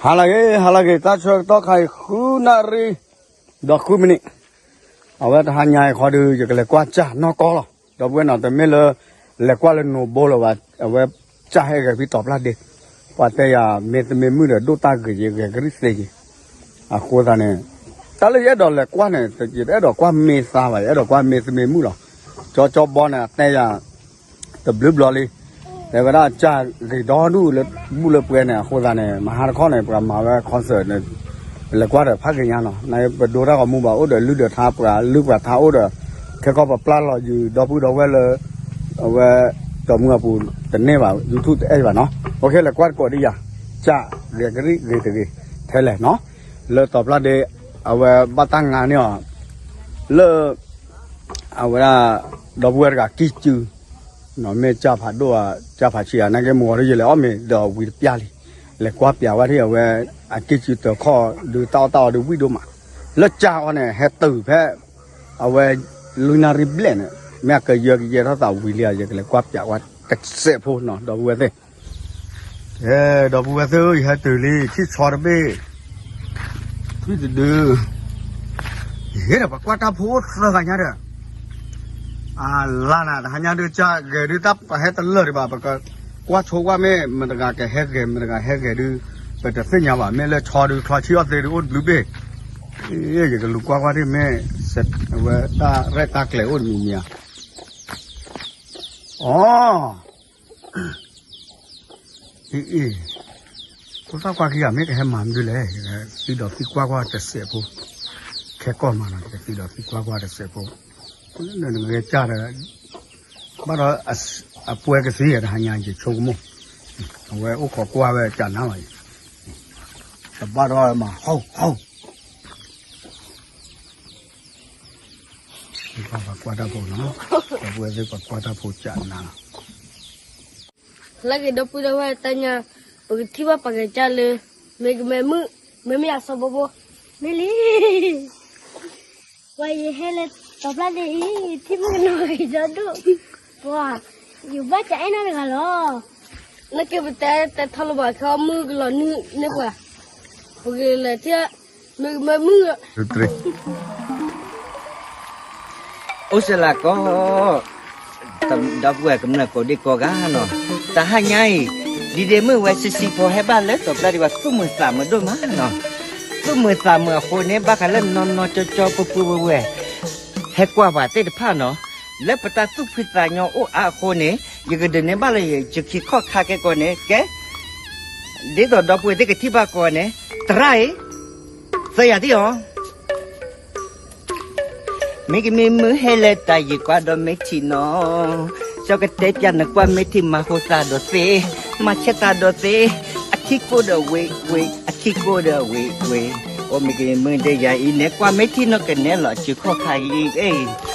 ဟါလၢအဂ့ၤ ဟါလၢအဂ့ၤ တၢ်ဆၢကတီၢ်ခါအံၤ ဃုနၣ်ရံၣ် ဒီးဃုမံးနံး, အဝဲတဟါညါအံၤဃီဒီး ယကလဲၤကွၢ်စၢ်နီၢ်ကီၢ်လီၤ. ဒီပုၢ်ဝဲၢ်နီၤ တမ့ၢ်လၢ လဲၤကွၢ်လၢနိၣ်ဘိလၢၤဘၣ်, အဝဲစၢ်ဟဲဂဲၤဖဲတီၤပျၢ်ဒ့, ပှၤတဲယၤ မ့ၢ်သမ့ၢ်မုၣ်ဒီး ဒိၣ်တၢ်ဂ့ၤယဂဲၤကရံၣ်သ့ယံၤ, အဃိသတးန့ၣ် တၢ်လၢယအဲၣ်ဒိးလဲၤကွၢ်န့ၣ် ယတအဲၣ်ဒိးကွၢ်မ့ၢ်သါဘၣ်, ယအဲၣ်ဒိးကွၢ်မ့ၢ်သမ့ၢ်မုၣ်လီၤ. ကၠီကၠီဘီန့ၣ် အတဲယၤ တဘျုးဘျီလံ, တဲဝဲဒၣ်စၢ်ဂ့ၤဒီဒူၣ်လၢဘူၣ်လၢပှဲၤန့ၣ် အဃိသတးန့ၣ် မဟါတခီန့ၣ် ပှၤမၤဝဲ concert န့ၣ် ပလဲၤကွၢ်ဒီးဖးက့ၤညါနီၤ, နပဒိတၢ်ဂီၤမူဘၣ် အိၣ်ဒီးလုၢ်ဒီးထါ ပှၤလုၢ်ပှၤထါအိၣ်ဒီး ခဲကီၢ်ပပျၢ်လီၤယုာ် ဒီပုၢ်ဒီဝဲၢ်လၢ အဝဲ တီမူအပူၤတန့ၢ်ဘၣ် YouTube တအဲၣ်ဘၣ်နီၤ, အိၣ်ခ့ လဲၤကွၢ်တကိးဒံးယၤ, စၢ်ဂ့ၤကရံၣ်ဂ့ၤတဂ့ၤ ထဲလဲၣ်နီၤ, လၢတီၤပျၢ်ဒ့ အဝဲဘၣ်တၢ်ငါန့ၢ်အီၤ လၢ အဝဲဒၣ် ဒီပုၢ်ဝဲၢ်တဂၤကံၢ်စု မ့ၢ်စၢ်ဖးဒိၣ်ဧါ စၢ်ဖးဆံးဧါ နာ်က့မုၢ်ဂီၤဒီး ယလဲၤအီၣ်မ့ၤဒီးဝံၤတပျၢ်လံ, လဲၤကွၢ်ပျးဝဲဒၣ်အဝဲ အကံၢ်စုတခီဒုး တၢ်အီၣ်တၢ်အီဒုးဝံၣ်ဒိၣ်မး, လၢစၢ်အီၤန့ၣ် ဟဲတုၤဖဲ အဝဲ လွံၢ်နၣ်ရံၣ်ဘျဲၣ်န့ၣ် မ့ၢ်အကယၢကယဲထီၣ်သးဝံၤလံဧါ ယကလဲၤကွၢ်ပျးဝဲတစဲးဖိနီၤ ဒီပုၢ်ဝဲၢ်သ့ၣ် ကဲ ဒီပုၢ်ဝဲၢ်သ့ၣ်ဧၢ ယဟဲတုၤလံ ထံၣ်ဆီတဘ့ၣ်, ထွံၣ်တဒု, ယဟ့ၣ်ဒီးပှၤကွၢ်တၢ်ဖိသၢဂၤညါဒီး, အလါနၤ တဟါညါဒုး ကၢ်ဂဲၤဒုး တၢ်ပဟဲတလၢာ်ဒံးဘၣ် ပကကွၢ်ဆိကွၢ်မ့ၢ် မတဂၤကဟဲဂဲၤ မတဂၤဟဲဂဲၤဒုး ပတသ့ၣ်ညါဘၣ် မ့ၢ်လၢဆီဒုး ချီဆံအီၣ်သ့ဒုး အိၣ်တဘျုးဘ့ၣ်, ယကလူၤကွၢ်ကွၢ်ဒ်မ့ၢ် အဝဲတၢ်ရဲၣ်တၢ်ကျဲၤအိၣ်တမံၤမံၤဧါ, အိ အံၤအံၤ, ဖိသၣ်ခွါခံဂၤမ့ၢ်ကဟဲမၤမနုၤလဲၣ်, သံဒီးသံကွၢ်ကွၢ်တစဲးဖိ, ခဲကီၢ်မးနီၤ ကသံဒီးသံကွၢ်ကွၢ်တစဲးဖိ, နဂဲၤကၢ်ဒီး, ဘၣ်ဒီး, အပှဲၤကသံၣ်တဟါညါယဆိကမိၣ်, အဝဲအိၣ်ခိးကွၢ်ဝဲကၢ်နါလီၤအံၤ, တဘၣ်ဒီးမၤဟီၣ်ဟီၣ် ပကွၢ်တၢ်ဖိနီၤ, ဒီပုၢ်ဝဲၢ်သ့ၣ် ပကွၢ်တၢ်ဖိကၢ်နါလီၤ. လၢက့ၤဒီပုၢ်ဒီဝဲၢ်တၢ်ညါ, ပကထံၣ်ဘၣ်ပှၤကစၢ်လၢ မ့ၢ်ကမ့ၢ်မုၣ်, မ့မ့ၢ်အစီဘိဘိ, မ့ၢ်လံ, ပှၤယဟဲလၢတီၤဖျါဒ့အံၤ ထံၣ်မုၣ်ကနီၤဂ့ၤဒီဒိၣ်, ပှၤ, ယဘၣ်စးအဲၣ်နီတဂၤလီၤ. နက့ၤပတဲတဲထီၣ်လၢဘၣ်ခဲအီၣ်မုၣ်ကလီၤနုၢ်န့ၢ်ပှၤ, ပကလဲၤထံၣ်, မ့ၢ်ကမ့ၢ်မုၣ် အိၣ်စလးကီ, ဒီပုၢ်ဝဲၢ်ကမျၢၢ်ကိးဒံကိးဂၤနီၤ, တဟါညါအံၤ, ဒ်ဒ့မုၣ်ဝဲဆံးဆံးဖိဟဲဘၣ်လၢတီၤပျၢ်ဒ့ ပှၤသူၣ်မုာ်သးမုာ်ဒိၣ်မးနီၤ, သူၣ်မုာ်သးမုာ်အဃိန့ၣ် ဘၣ်ဃးလၢနီၢ်နီၢ်ကၠီကၠီပှဲၤပှဲၤဝဲဝဲ, ဟဲကွၢ်ပှၤသ့ၣ်တဖၣ်နီၤ, လၢပတၢ်သူၣ်ဖှံသးညီအိၣ်အါအဃိန့ၣ် ယကဒုးနဲၣ်ဘၣ်လၢယခံခီၣ်ခါကဲကီးန့ၣ် ကဲ ဒ်သိးဒီပုၢ်ဝဲၢ်သ့ၣ်ကထံၣ်ဘၣ်ကီးန့ၣ်, သရၣ်အံၤ, သၢယၤသ့ၣ်အီၤ, မ့ၢ်ကမ့ၢ်မုၢ်ဟဲလၢတၢ်ယံၤကွၢ်ဒီးမ့ၢ်ထံနီၤ, ကၠီကတဲပျးနကွၢ်မ့ၢ်ထံမၤဟိသးဒီးသ့, မၤဆဲးသးဒီးသ့, အခံကိၣ်ဒီးဝ့ၤဝ့ၤ အခံကိၣ်ဒီးဝ့ၤဝ့ၤ, အိၣ်မ့ၢ်ကမ့ၢ်မုၢ်ဒဲယၤအံၤန့ၣ် ကွၢ်မ့ၢ်ထံနီၤကနဲလီၤအစုခီၣ်ခါအံၤ,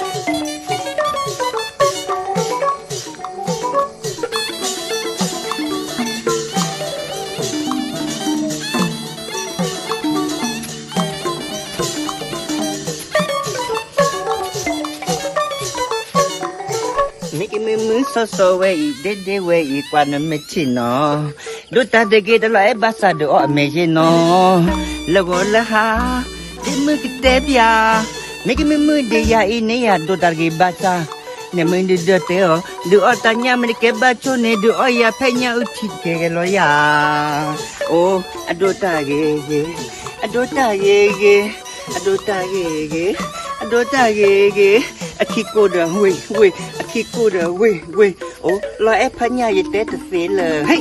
မ့ၢ်ကမ့ၢ်မုၢ်စီစီဝဲအံၤ ဒ့ဒ့ဝဲအံၤ ကွၢ်နမ့ၢ်ထံနီၤ, ဒိၣ်တၢ်ဒ့ဂ့ၤတလီၤအဲၣ်ဘၣ်ဆၣ်ဒုးအီၣ်အမဲာ်ယ့ၢ်နီၤ, လၢဂီၤလၢဟါ, ဒ့မုၢ်ကတဲပျး, မ့ၢ်ကမ့ၢ်မုၢ်ဒ့ယၤအံၤန့ၣ်ယၤ ဒိၣ်တၢ်တဂ့ၤဘၣ်ဆၣ်, နမ့ၢ်ဒုးဒၢတဲအီၤ ဒုးအီၣ်တၢ်ညၣ်မ့ၢ်တကဲဘၣ်ဆိၣ်န့ၣ် ဒုးအီၣ်ယၤဖဲညၣ်အုၣ်ထံတကဲကဲလီၤယၤ, အိ, အဒိၣ်တၢ်ဂ့ၤဂ့ၤ, အဒိၣ်တၢ်ဂ့ၤဂ့ၤ, အဒိၣ်တၢ်ဂ့ၤဂ့ၤ, အဒိၣ်တၢ်ဂ့ၤဂ့ၤ, အခံကိၣ်ဒီးဝ့ၤဝ့ၤ, အခံကိၣ်ဒီးဝ့ၤဝ့ၤ, အိ, လီၤအဲၣ်ဖဲညၣ်ယတဲတသ့လၢၤ, ဟဲ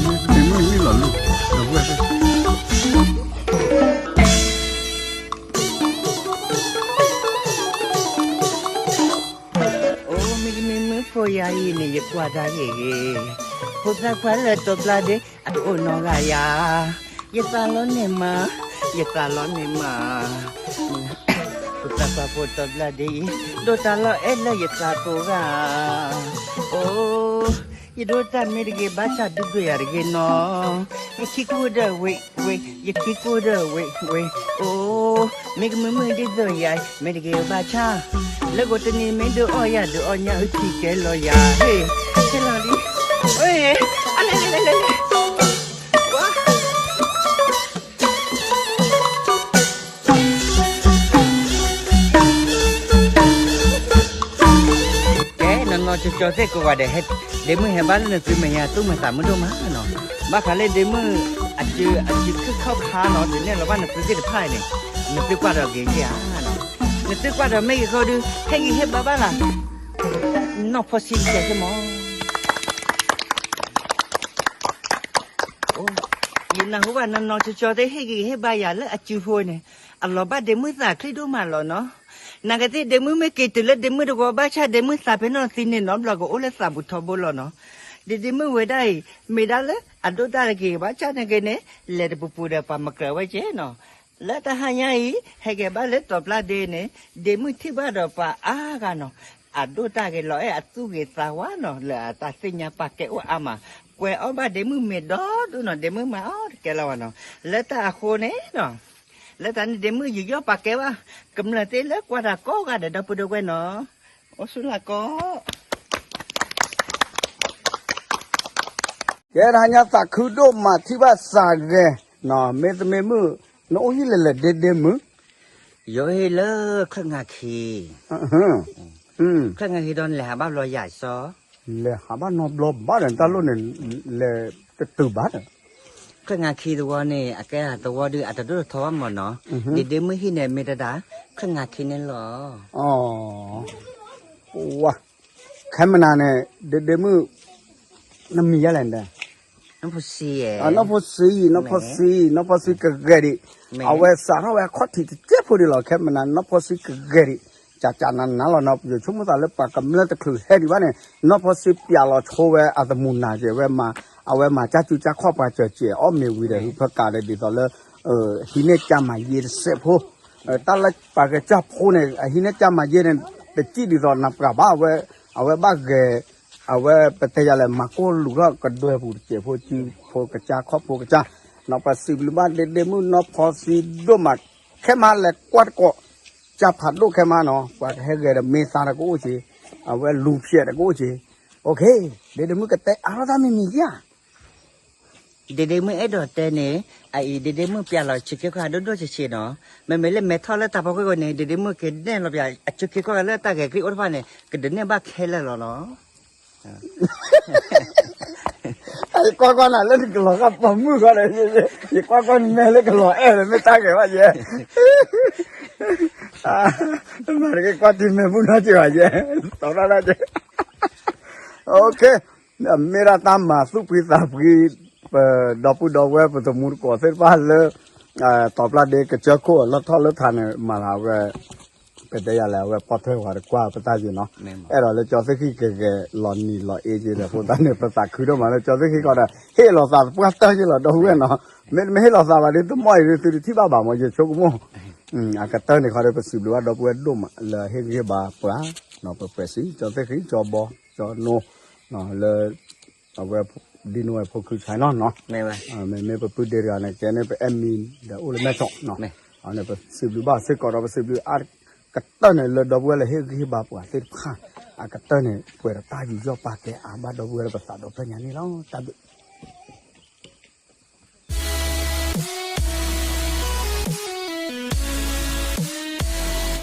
မ့ၢ်မုၢ်လီၤလူၤ, ဒီပုၢ်ဝဲၢ်သ့ၣ်, အိ, မ့ၢ်ကမ့ၢ်မုၢ်ဖိယၤအံၤန့ၣ် ယကွၢ်တၢ်ဂ့ၤဂ့ၤ, ဖိသၣ်ခွါလၢတီၤပျၢ်ဒ့ အတအိၣ်နီတဂၤယၤ, ယသးလီန့ၢ်မး, ယသးလီန့ၢ်မး, ဖိသၣ်ခွါဖိတီၤပျၢ်ဒ့အံၤ ဒိၣ်တၢ်လီၤအဲၣ်လၢယသးကိးဂၤ, အိ ယဒိၣ်တၢ်မ့ၢ်တဂ့ၤ ဘၣ်ဆၣ်ဒုၣ်ဒွဲၣ်ယၤတဂ့ၤနီၤ, ယခံကိၢ်ဒီးဝ့ၢ်ဝ့ၢ် ယခံကိၢ်ဒီးဝ့ၢ်ဝ့ၢ်, အိၣ်, မ့ၢ်ကမုာ်မုာ်ဒ်သိးယၤ မ့ၢ်တဂ့ၤဘၣ်ဆၣ်, လၢကိးတနံၤမ့ၢ်ဒုးအီၣ်ယၤ ဒုးအီၣ်ညၣ်အုၣ်ထံကဲလီၤယၤ, ဟ့ၣ်, ဟဲလီၤလံ, အလဲလဲလဲလဲလဲ, ကဲ နီၢ်နီၢ်ကၠီကၠီသ့ၣ်ကိးဂၤဒဲး, ဒ့မုၣ်ဟဲဘၣ်လၢနသုမဲာ်ညါ သူၣ်မုာ်သးမုာ်ဒိၣ်မးနီၤ, ဘၣ်ဃးလၢဒ့မုၣ် အစု အစုခုၣ်ခီၣ်ခါနီၤ ဒုးနဲၣ်လီၤဘၣ်နသုသ့ၣ်တဖၣ်န့ၣ်, နသုကွၢ်ဒီးဂ့ၤက့ၤဧါနီၤ, နသုကွၢ်ဒီးမ့ၢ်ဂ့ၤဃီဒုး ဟ့ၣ်ဂံၢ်ဟ့ၣ်ဘါဘၣ်လၢ်, နီၢ်ဖီဆံကဲက့ၤမး ယနၢ်ဟူဘၣ် နီၢ်နီၢ်ကၠီကၠီသ့ၣ်ဟ့ၣ်ဂံၢ်ဟ့ၣ်ဘါယၤလၢအစုဖိန့ၣ်, အလီၤဘၣ်ဒ့မုၣ်သးချံဒိၣ်မးလီၤနီၤ, နာ်က့သ့ၣ်ဒ့မုၣ်မ့ၢ်က့ၤတုၤလၢဒ့မုၣ်တဝီဘၣ်ဆၣ် ဒ့မုၣ်သးပ့ၤနီၣ်သံန့ၣ်နီတဘျီ ကအိၣ်လၢသးပူၤထီဘိလီၤနီၤ, ဒ့ဒ့မုၣ်ဝဲဒၣ်အံၤ မ့ၢ်ဒၣ်လၢအဒိၣ်တၢ်တဂ့ၤဘၣ်ဆၣ်နာ်က့န့ၣ်, လဲၤတပူၤပူၤဒီးပှၤမၤကြၢးဝဲကဲနီၤ လၢတဟါညါအံၤ ဟဲက့ၤဘၣ်လၢတီၤပျၢ်ဒ့န့ၣ်, ဒ့မုၣ်ထံၣ်ဘၣ်ဒီးပှၤအါဂၤနီၤ, အဒိၣ်တၢ်ဂ့ၤလီၤအဲၣ်အသူၣ်ဂ့ၤသးဝါနီၤ လၢအတၢ်သ့ၣ်ညါပာ်ကဲအိၣ်အါမး, ကွဲးအီၣ်ဘၣ်ဒ့မုၣ်မ့ၢ်ဒီဒူၣ်နီၤ ဒ့မုၣ်မၤအီၣ်တကဲလၢၤဘၣ်နီၤ, လၢတၢ်အဃိန့ၣ်နီၤ, လၢတၢ်န့ၣ်ဒ့မုၣ်ယူးယီၣ်ပာ်ကဲဘၣ်, ကမျၢၢ်သ့ၣ်လၢကွၢ်တၢ်ကိးဂၤဒဲးဒီပုၢ်ဒီဝဲၢ်နီၤ, အိၣ်ဆူၣ်လၢ်ကီး ကဲ တဟါညါသးခုဒိၣ်မးထံၣ်ဘၣ်စးဂဲၤ, မ့တမ့ၢ်မုၣ်, နအိၣ်ဟံၣ်လဲၤလဲၤဒ့ဒ့မုၣ်, ယိၤဟ့ၣ်လၢချၢၣ်ငါခံ, ချၢၣ်ငါခံဒီးနလဲၤဟးဘၣ်ဘျီယၤစီ, လဲၤဟးဘၣ်နီတဘျီဘၣ်ဒီး တၢ်လိၣ်န့ၣ်, လဲၤတတုၤဘၣ်ဒီး, ချၢၣ်ငါခံသဝီန့ၣ် အကဲသဝီဒုး အတဒိၣ်ထီဘၣ်မးနီၤ, ဒ့ဒ့မုၣ်ဟံၣ်န့ၣ် မ့ၢ်တဒၣ်, ချၢၣ်ငါခံန့ၣ်လီၤ ဝါ, ခဲမနၤန့ၣ် ဒ့ဒ့မုၣ်, နမံၤယဲလဲၣ်, နီၢ်ဖိဆံ, နီၢ်ဖိဆံ, နီၢ်ဖိဆံ, နီၢ်ဖိဆံကဂဲၤဒံး, အဝဲစးထီၣ်ဝဲအခီၣ်ထံးတစဲးဖိဒံးလီၤ ခဲမနၤ နီၢ်ဖိဆံကဂဲၤဒံး, ကကနနလီၤနီၤ ယဆိကမိၣ်သးလၢပှၤကမျၢၢ်တချုးဟဲဒံးဘၣ်န့ၣ် နီၢ်ဖိဆံပျးလီၤဆိဝဲအသမူနၤကဲဝဲမၤ, အဝဲမၤကၢ်ကူကၢ်ခီၣ်ပှၤစၢၤစဲး အီၣ်မ့ၤဝံၤဒီး ဟုဖၢကးဒီးဒ်သိးလၢ ဟံးန့ၢ်ကၢ်မၤယ့တစဲးဖိ, တၢ်လၢပှၤကစၢ်ဖိန့ၣ် အဟံးန့ၢ်ကၢ်မၤယ့န့ၣ် တစံၣ်ဒ်သိးနပှၤဘၣ်ဝဲ, အဝဲဘၣ်ဂဲၤ, အဝဲပတဲယၤလဲၣ် မၤကိၢ်လူၤထီၣ်ကဒွဲပူၤတစဲးဖိ စုဖိကစၢ်ခီၣ်ဖိကစၢ်, နီၢ်ပစံးဘျုးဘၣ်ဒ့ဒ့မုၣ်နီၢ်ဖီစံဒိၣ်မး, ခဲမးလဲၤကွၢ်တကိး, ကၢ်ဖးဒိၣ်ခဲမးနီၤ ပှၤကဟဲဂဲၤဒီးမ့ၢ်သါဒီးကအိၣ်က့ၤ, အဝဲလူၤဖျဲးဒီးကအိၣ်က့ၤ, ဒ့ဒ့မုၣ်ကတဲအါထီၣ်တၢ်မံၤမံၤဧါ ဒ့ဒ့မုၣ်အဲၣ်ဒိးတဲန့ၣ်, အအံၤ ဒ့ဒ့မုၣ်ပျးလီၤဆံးက့ၤခီၣ်ဒိၣ်ဒိၣ်ဆံးဆံးနီၤ, မ့မ့ၢ်လၢမဲထီၣ်လၢတၢ်ဖီခိၣ်န့ၣ် ဒ့ဒ့မုၣ်ကနဲၣ်လီၤပျး အဆံးက့ၤခီၣ်လၢတၢ်ဂဲၤကလံၣ်အိၣ်တဖၣ်န့ၣ် ကဒုးနဲၣ်ဘၣ်ခဲလၢာ်လီၤနီၤ ယကွၢ်ကွၢ်နၤလၢနကလီၤဂာ်ပိာ်မုၣ်ဃီဒီး, ယကွၢ်ကွၢ်နမဲာ်လၢကလီၤအဲၣ်လၢမ့ၢ်တၢ်ဂဲၤဘၣ်ယဲ, မၤတက့ၢ်ကွၢ်တံၤမဲာ်မုၢ်နီၢ်က့ၤဘၣ်ယဲ, တီၤတၢ်ဒၣ်က့ၤ, မ့ၢ်ဒၣ်တၢ်မၤသူၣ်ဖှံသးဖှံ, ပဒီပုၢ်ဒီဝဲၢ်ပသမူသကိးသ့ၣ်တဖၣ်လၢ တီၤပျၢ်ဒ့ကစၢၢ်ခိၣ်အလီၢ်ထီၣ်လၢထးန့ၣ် မၤလၢအဝဲ ကတဲယၤလဲၣ် အဝဲပီၣ်ထွဲဝဲတကွၢ်ပတၢ်ယံၤနီၤ, အဲၣ်ဒိးလၢကၠီသ့ၣ်ဃံကဂဲၤလီၤနံၤလီၤအ့က့ၤဒီးအဃိသတးန့ၣ် ပသးခုဒိၣ်မးလၢကၠီသ့ၣ်ဃံဃီဒီး ဟ့ၣ်လီၤသးသပှၢ်တၢၢ်က့ၤလီၤ ဒီပုၢ်ဝဲၢ်နီၤ, မ့တမ့ၢ်ဟ့ၣ်လီၤသးဘၣ်ဒီး တမီၢ်အံၤဒုးသုတထံၣ်ဘၣ်ဘၣ်မး ယဆိကမိၣ်, အကတၢၢ်န့ၣ်ဃီဒီး ပစံးဘျုးဘၣ်ဒီပုၢ်ဝဲၢ်ဒိၣ်မးလၢဟ့ၣ်ဂံၢ်ဟ့ၣ်ဘါပှၤ, ပှဲၤစံး ကၠီသ့ၣ်ဃံ ကၠီဘီ ကၠီနိ လၢ အဝဲ ဒ်နိဝဲဖိခုခါနီၤ, မ့မ့ၢ်ပပုၢ်ဒ့တဂၤန့ၣ် ကဲန့ၣ်ပအဲၣ်မံၤဒီးအိၣ်လၢမဲၢ်ကီၢ်နီၤ, န့ၣ်ပစံးဘျုးဘၣ်စ့ၢ်ကီးဒီး ပစံးဘျုးအကတၢၢ်န့ၣ် လၢဒီပုၢ်ဝဲၢ်လၢဟ့ၣ်ဂံၢ်ဟ့ၣ်ဘါပှၤသ့ၣ်တဖၣ်, အကတၢၢ်န့ၣ် ပှဲၤဒီးတၢ်ယူးယီၣ်ပာ်ကဲအါဘၣ်ဒီပုၢ်ဝဲၢ်လၢပသးဒီဖျၢၣ်ညါန့ၣ်လီၤ. တၢ်ဘျုး